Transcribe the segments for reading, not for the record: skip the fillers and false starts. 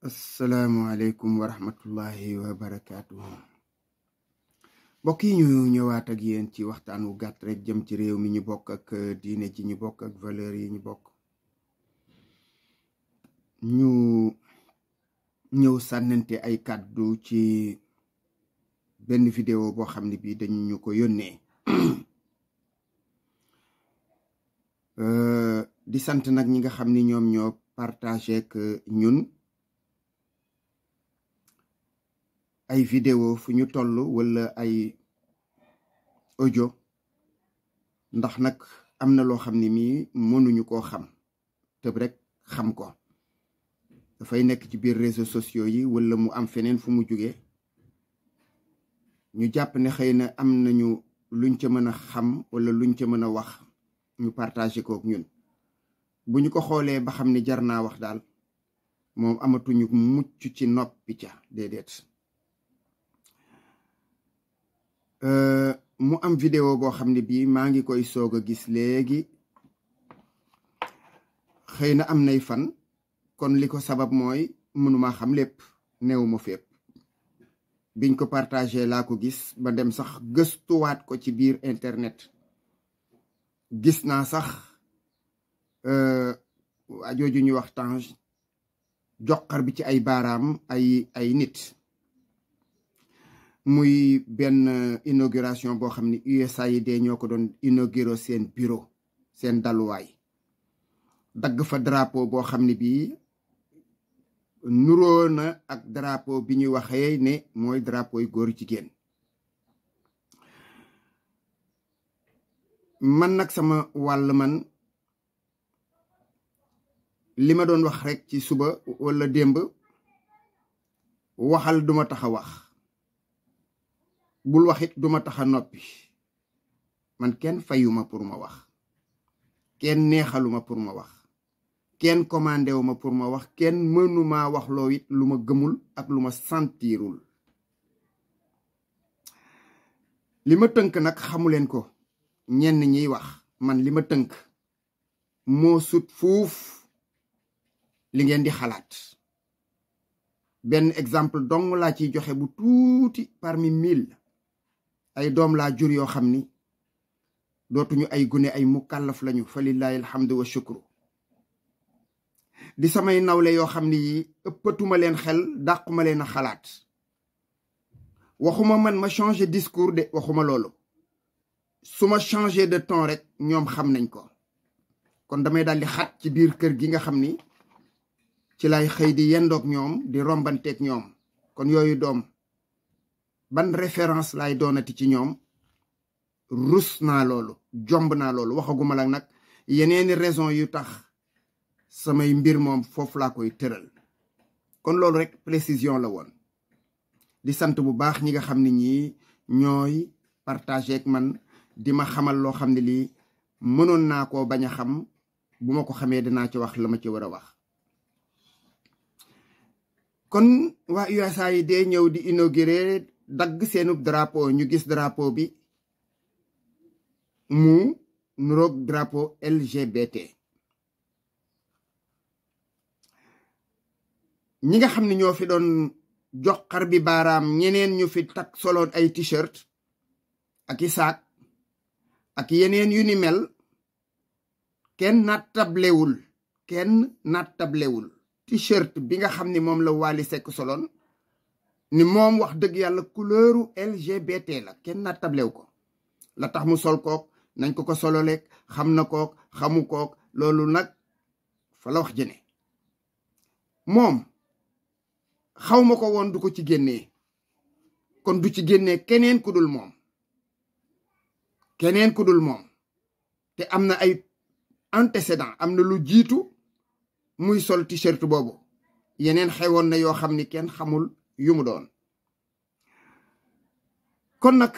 asalaamualeykum wa rahmatullahi wa barakaatuhu. mbokk yi ñu ñëwaat ak yéen ci waxtaan wu gàtt rek jëm ci réew mi ñu bokk ak diine ji ñu bokk ak valeur yi ñu bokk. ñu ñëw sànnante ay kàddu ci benn vidéo boo xam ne bii dañu ñu ko yónnee. di sant nag ñi nga xam ni ñoom ñoo partagé ak ñun ay vidéo fu ñu toll wala ay audio, ndax nag am na loo xam ne mii mënuñu koo xam tëb rek xam ko. dafay nekk ci biir réseaux sociaux yi wala mu am feneen fu mu jóge ñu jàpp ne xëy na am nañu luñ ca mën a xam wala luñ ca mën a wax ñu partagé kook ñun. bu ñu ko xoolee ba xam ne jar naa wax daal moom amatuñu mucc ci noppi ca déedéet. mu am vidéo boo xam ne bii maa ngi koy soog a gis léegi, xëy na am nay fan, kon li ko sabab mooy mënuma xam lépp, neewuma fépp. biñ ko partagé laa ko gis ba dem sax gëstuwaat ko ci biir internet. gis naa sax ajooju ñuy wax Tange joxar bi ci ay baaraam ay nit, muy benn inauguration boo xam ne USAID ñoo ko doon inauguré seen bureau, seen daluwaay. dagg fa drapeau boo xam ne bii nuroo na ak drapeau bi ñuy waxee ne mooy drapeau yu góor jigéen. man nag sama wàll man li ma doon wax rek ci suba wala démb, waxal duma tax a wax, bul waxit duma tax a noppi. man kenn fayuma pour ma wax, kenn neexaluma pour ma wax, kenn commandé wu ma pour ma wax, kenn mënuma wax loo it lu ma gëmul ak lu ma sentirul. li ma tënk nag xamuleen ko ñenn ñiy wax, man li ma tënk moo sut fuuf li ngeen di xalaat. benn exemple dong laa ciy joxe bu tuuti parmi 1000. ay doom laa jur yoo xam ni dootuñu ay gune, ay mukallaf lañu, fa lillahi alhamdu wa shukru. di samay nawle yoo xam ni yi ëppatuma leen xel, dàquma leen a xalaat. waxuma man ma changé discours de, waxuma loolu. su ma changé de ton rek ñoom xam nañ ko. kon damay daldi xat ci biir kër gi nga xam ni ci lay xëy di yendoog ñoom, di rombanteeg ñoom. kon yooyu doom ban référence lay doonati ci ñoom? rus naa loolu, jomb naa loolu. waxaguma la nag yeneeni raison yu tax samay mbir moom foofu laa koy tëral. kon loolu rek précision la woon. di sant bu baax ñi nga xam ne ñii ñooy partagé ak man, di ma xamal loo xam ne lii mënoon naa koo bañ a xam. bu ma ko xamee dinaa ci wax la ma ci war a wax. kon waa USAID ñëw di inauguré, dagg seenub drapeau. ñu gis drapeau bi mu nuroog drapeau LGBT. ñi nga xam ne ñoo fi doon joxar bi baaraam, ñeneen ñu fi takk soloon ay t-shirt ak i saak ak yeneen yu ni mel, kenn nattablewul t-shirt bi nga xam ni moom la Wally Seck soloon ni moom wax dëgg yàlla couleuru LGBT la. kenn nattablew ko. la tax mu sol kook, nañ ko sololeeg, xam na kook, xamu kook, loolu nag fa la wax jëne. moom xawma ko woon du ko ci génnee, kon du ci génnee keneen ku dul moom. te am na ay antécédent, am na lu jiitu muy sol t-shirt boobu. yeneen xewoon na yoo xam ni kenn xamul yu mu doon. kon nag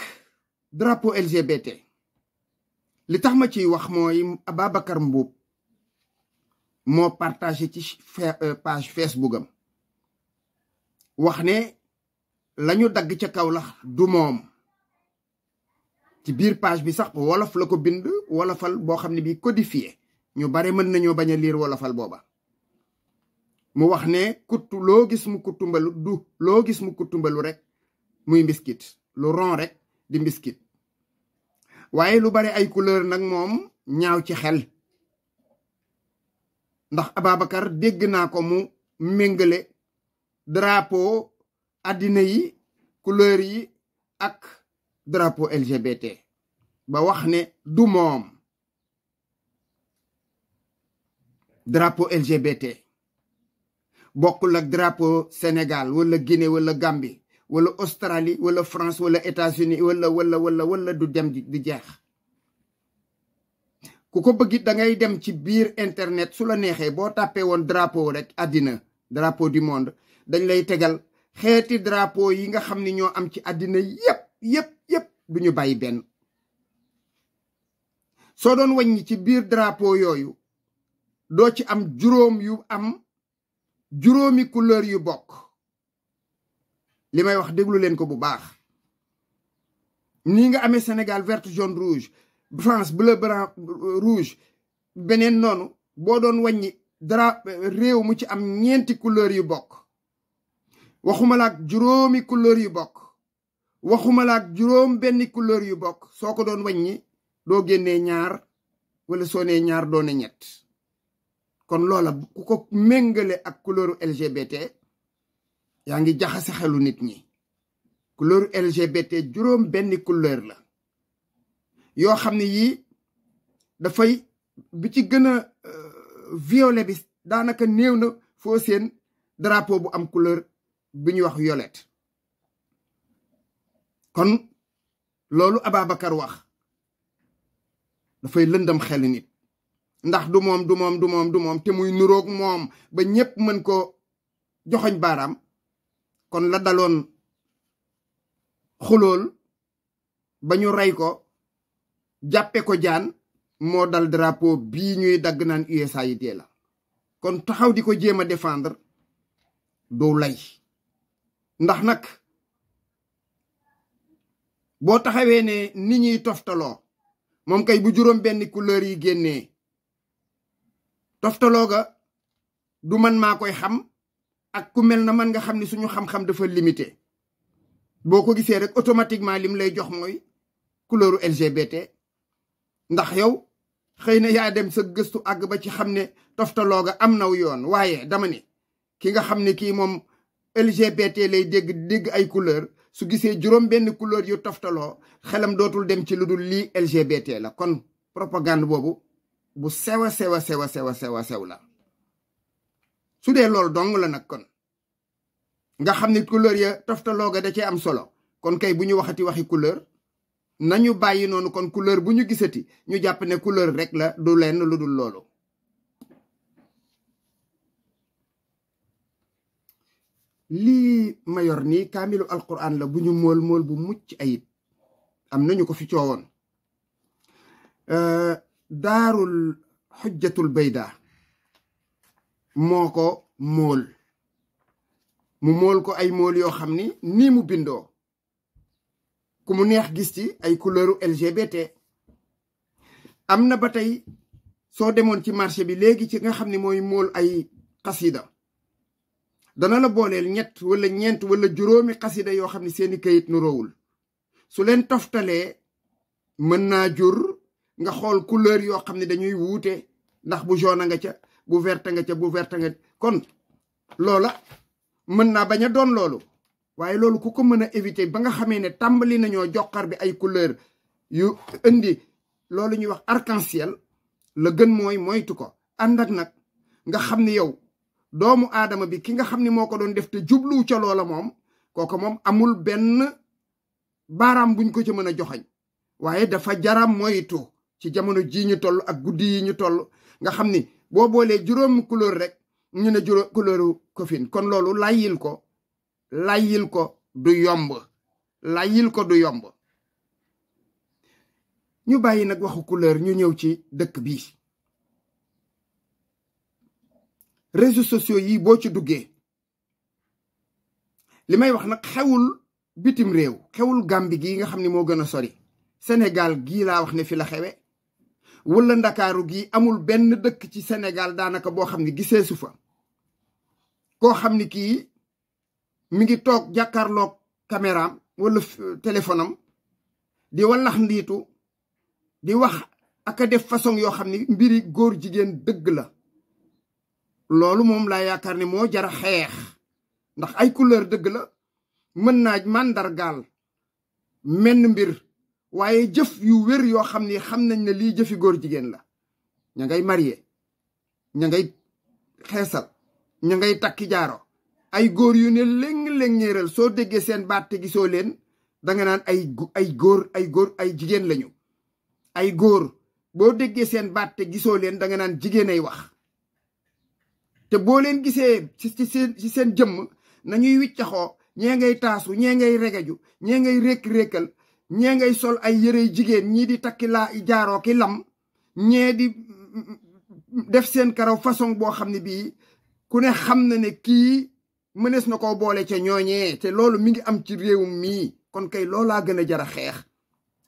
drapeau LGBT li tax ma ciy wax mooy Ababacar Mboup moo partagé ci page Facebook am wax ne lañu dagg ca Kaolack du moom. ci biir page bi sax wolof la ko bind, wolofal boo xam ne bi codifié. ñu bare mën nañoo bañ a liir wolofal booba. mu wax ne kuttu loo gis mu kuttumbalu du loo gis mu kuttumbalu rek muy mbiskit lu ron rek di mbiskit waaye lu bari ay couleur nag moom ñaaw ci xel ndax Ababacar dégg naa ko mu méngale drapeau àddina yi couleur yi ak drapeau LGBT ba wax ne du moom drapeau LGBT bokkul ak drapeau Sénégal wala Guinée wala Gambie wala Australie wala France wala États-Unis wala du dem di jeex ku ko bëggit da ngay dem ci biir internet su la neexee boo tàppee woon drapeau rek àddina drapeau du monde dañ lay tegal xeeti drapeau yi nga xam ni ñoo am ci àddina yépp du ñu bàyyi benn soo doon wàññi ci biir drapeau yooyu doo ci am juróom yu am juróomi couleur yu bokk li may wax déglu leen ko bu baax nii nga amee Sénégal vert jaune rouge France bleu blanc rouge beneen noonu boo doon wàññi réew mu ci am ñeenti couleur yu bokk waxuma la ak juróomi couleur yu bokk waxuma la ak juróom benn couleur yu bokk soo ko doon wàññi doo génnee ñaar wala soo nee ñaar doone ñett kon loola ku ko méngale ak couleuru LGBT yaa ngi jaxase xelu nit ñi couleuru LGBT juróom benn couleur la yoo xam ne yii dafay bi ci gën a violet bi daanaka néew na foo seen drapeau bu am couleur bi ñuy wax violet kon loolu Ababacar wax dafay lëndam xel nit ndax du moom te muy nuroog moom ba ñépp mën ko joxoñ baaraam kon la daloon xulool ba ñu rey ko jàppe ko jaan moo dal drapeau bii ñuy dagg naan USAID la kon taxaw di ko jéem a défendre doo lay ndax nag boo taxawee ne ni ñuy toftaloo moom kay bu juróom benn couleur yi génnee toftaloo ga du man maa koy xam ak ku mel na man nga xam ni suñu xam-xam dafa limité boo ko gisee rek automatiquement lim lay jox mooy couleuru LGBT ndax yow xëy na yaa dem sa gëstu àgg ba ci xam ne toftaloo ga am naw yoon waaye dama ne ki nga xam ne kii moom LGBT lay dégg ay couleur su gisee juróom benn couleur yu toftaloo xelam dootul dem ci lu dul lii LGBT la kon propagande boobu bu sew la su dee loolu dong la nag kon nga xam ne couleur ya toftaloo ga da cee am solo kon kay bu ñu waxati waxi couleur nañu bàyyi noonu kon couleur bu ñu gisati ñu jàpp ne couleur rek la du lenn lu dul loolu lii ma yor nii kaamilu alquran la bu ñu mool bu mucc ayib am nañu ko fi coowoon daarul xujjatul bayda moo ko mool mu mool ko ay mool yoo xam ni nii mu bindoo ku mu neex gis ci ay couleuru LGBT am na ba tey soo demoon ci marché bi léegi ci nga xam ne mooy mool ay xasida dana la booleel ñett wala ñeent wala juróomi xasida yoo xam ne seeni kayit nu roowul su leen toftalee mën naa jur nga xool couleur yoo xam ne dañuy wuute ndax bu jaune nga ca bu verte nga ca bu verte nga kon loola mën naa bañ a doon loolu waaye loolu ku ko mën a éviter ba nga xamee ne tàmbali nañoo joxar bi ay couleur yu indi loolu ñuy wax arc-en-ciel la gën mooy moytu ko ànd ak nag nga xam ne yow doomu aadama bi ki nga xam ne moo ko doon def te jublu ca loola moom kooku moom amul benn baaraam buñ ko ci mën a joxañ waaye dafa jaram moytu ci jamono ji ñu toll ak guddi yi ñu toll nga xam ni boo boolee juróom couleur rek ñu ne juróom couleuru kofin kon loolu layyil ko du yomb ñu bàyyi nag waxu couleur ñu ñëw ci dëkk bi réseaux sociaux yi boo ci duggee li may wax nag xewul bitim réew xewul Gàmbi gii nga xam ne moo gën a sori Sénégal gii laa wax ne fi la xewe wala Ndakaaru gii amul benn dëkk ci Sénégal daanaka boo xam ne gisee su fa koo xam ni kii mi ngi toog jàkkaarloog caméraam wala téléphone am di wallax ndiitu di wax ak a def façon yoo xam ni mbiri góor jigéen dëgg la loolu moom laa yaakaar ne moo jara xeex ndax ay couleur dëgg la mën naa màndargaal menn mbir waaye jëf yu wér yoo xam ni xam nañ ne lii jëfi góor jigéen la ña ngay marié ña ngay xeesal ña ngay takki jaaro ay góor yu ne léng-léngéeral soo déggee seen baat te gisoo leen danga naan ay góor ay jigéen lañu ay góor boo déggee seen baat te gisoo leen danga naan jigéen ay wax te boo leen gisee ci seen jëmm nañuy wiccaxoo ñee ngay taasu ñee ngay regaju ñee ngay rékk-rékkal ñee ngay sol ay yërey jigéen ñii di takki laa jaaroo ki lam ñee di def seen karaw façon boo xam ne bii ku ne xam na ne kii mënees na koo boole ca ñooñee te loolu mi ngi am ci réewum mii kon kay loolaa gën a jara xeex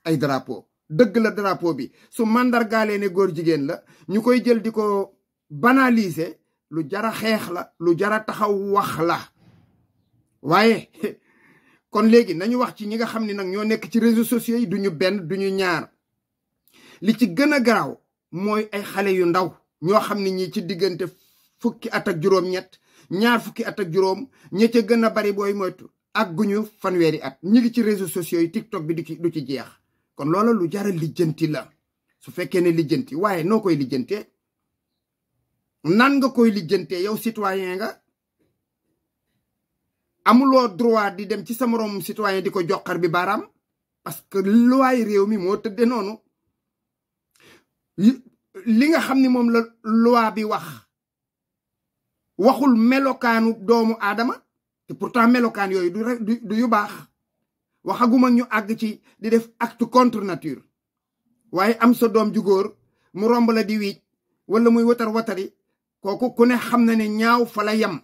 ay drapeau dëgg la drapeau bi su màndargaalee ne góor jigéen la ñu koy jël di ko banaliser lu jara xeex la lu jara taxaw wax la waaye kon léegi nañu wax ci ñi nga xam ne nag ñoo nekk ci réseaux sociaux yi duñu benn duñu ñaar li ci gën a garaaw mooy ay xale yu ndaw ñoo xam ne ñi ci diggante fukki at ak juróom-ñett ñaar fukki at ak juróom ña ca gën a bari booy moytu ak guñu fanweeri at ñi ngi ci réseaux sociaux yi TikTok bi du ci jeex kon loola lu jara lijjanti la su fekkee ne lijjanti waaye noo koy lijjantee nan nga koy lijjantee yow citoyen nga amuloo droit di dem ci sa moroom citoyen di ko joxar bi baaraam parce que loi réew mi moo tëdde noonu li nga xam ni moom la loi bi waxul melokaanu doomu aadama te pourtant melokaan yooyu du yu baax waxaguma ñu àgg ci di def acte contre nature waaye am sa doom ju góor mu romb la di wiic wala muy watari kooku ku ne xam na ne ñaaw fa la yem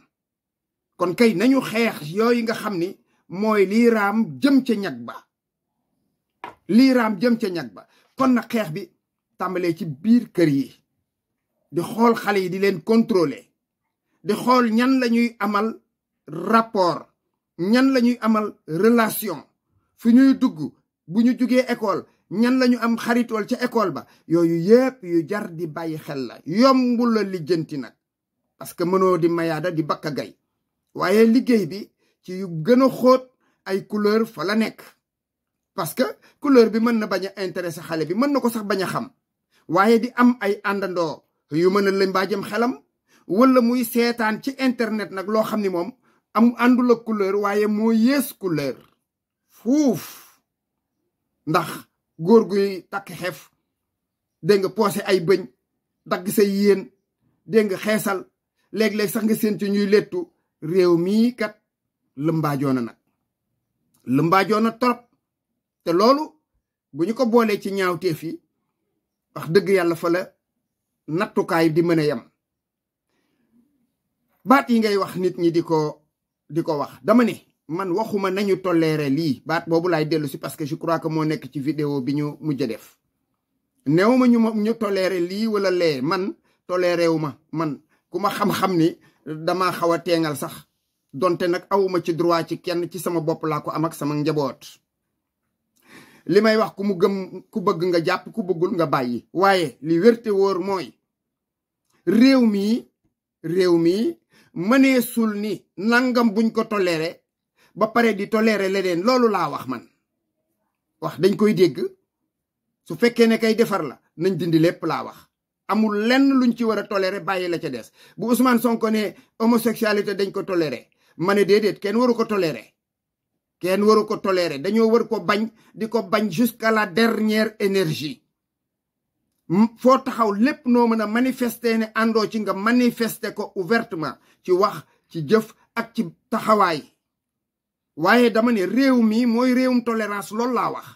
kon kay nañu xeex yooyu nga xam ni mooy lii raam jëm ca ñag ba kon na xeex bi tàmbalee ci biir kër yi di xool xale yi di leen contrôler di xool ñan la ñuy amal rapport ñan la ñuy amal relation fi ñuy dugg bu ñu jugee école ñan la ñu am xaritool ca école ba yooyu yépp yu jar di bàyyi xel la yombul la lijjanti nag parce que mënoo di mayaada di bakka gay waaye liggéey bi ci yu gën a xóot ay couleur fa la nekk parce que couleur bi mën na bañ a intéressé xale bi mën na ko sax bañ a xam waaye di am ay àndandoo yu mën a lëmbaajam xelam wala muy seetaan ci internet nag loo xam ni moom am àndul ak couleur waaye moo yées couleur fuuf ndax góor guy takk xef dégg nga poosé ay bëñ dagg sa yéen dégg nga xeesal léeg-léeg sax nga seen ci ñuy lettu réew mii kat lëmbaajoona nag lëmbaajoona trop te loolu bu ñu ko boolee ci ñaawteef yi wax dëgg yàlla fa la nattukaay di mën a yem baat yi ngay wax nit ñi di ko wax dama ne man waxuma nañu toléré lii baat boobu laay dellu si parce que je crois que moo nekk ci vidéo bi ñu mujj a def néew ma ñu toléré lii wala lee man toléré wu ma man ku ma xam-xam ni dama xaw a teengal sax donte nag awuma ci droit ci kenn ci sama bopp laa ko am ak sama njaboot li may wax ku mu gëm ku bëgg nga jàpp ku bëggul nga bàyyi waaye li wérte wóor mooy réew mi mëneesul ni nangam buñ ko toléré ba pare di toléré leneen loolu laa wax man wax dañ koy dégg su fekkee ne kay defar la nañ dindi lépp laa wax amul lenn luñ ci war a toléré bàyyi la ca des bu Ousmane Sonko ne homosexualité dañ ko toléré ma ne déedéet kenn waru ko toléré dañoo war ko bañ di ko bañ jusqu'à la dernière énergie foo taxaw lépp noo mën a manifester ne àndoo ci nga manifester ko ouvertement ci wax ci jëf ak ci taxawaay waaye dama ne réew mi mooy réewum tolérance loolu laa wax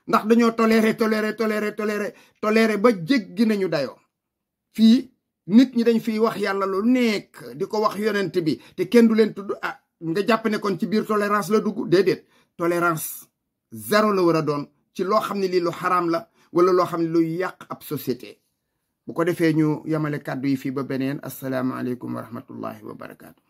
ndax dañoo toléré ba jéggi nañu dayoo fii nit ñi dañ fiy wax yàlla lu nekk di ko wax yonent bi te kenn du leen tudd nga jàpp ne kon ci biir tolérance la dugg déedéet tolérance zéro la war a doon ci loo xam ne lii lu xaraam la wala loo xam ne luy yàq ab société bu ko defee ñu yamale kàddu yi fii ba beneen asalaamaaleykum wa rahmatullahi wa barakaatu.